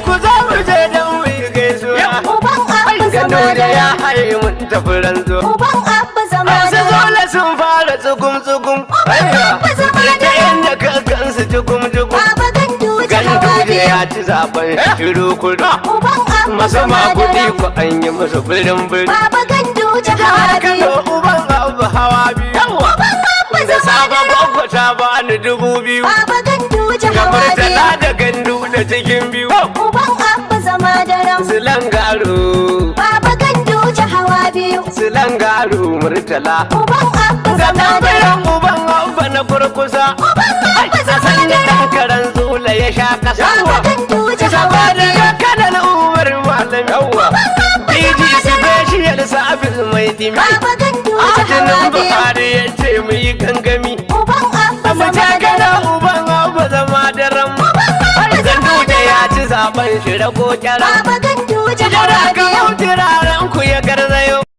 Ku zo mu je don mu yi gaisuwa. Uban Abba zama Gando da ya daram. haye mun tafi ranzo. Uban Abba zama Su daram. zola sun fara tsugum tsugum. Uban Abba zama Ta daram. inda ka gansu jugum jugum. Baba Ganduje hawa Ganduje biyu. ya ci zaben shiru kudu. Uban Abba Masu zama makudi daram. ku an yi musu birin birin. Baba Ganduje hawa biyu. Kano uban Abba hawa biyu. Uban Abba Da zama sabon daram. gwaggo ta bani 2000. Baba Ganduje Ga hawa Murtala biyu. da Gandu da cikin biyu. Uban Abba zama daram. Silan garo, Baba Ganduje hawa biyu. silan garo Murtala. Uban Abba Ga zama daram. ɗanɓiran uban Abba na kurkusa. Uban Abba A zama sanya daram. ɗan karen zula ya sha ƙasa. Baba Ganduje hawa Saba biyu. da kanal Umar Malami. Uban Abba DG zama daram. Special Service mai dimi. Baba Ganduje hawa Ajinin biyu. Buhari ya ce mu yi gangami. Uban Abba Mu zama ce kana daram. uban Abba zama daram. Uban Abba zama Ganduje daram. ya ci zaben shi rago kyaram. Baba Ganduje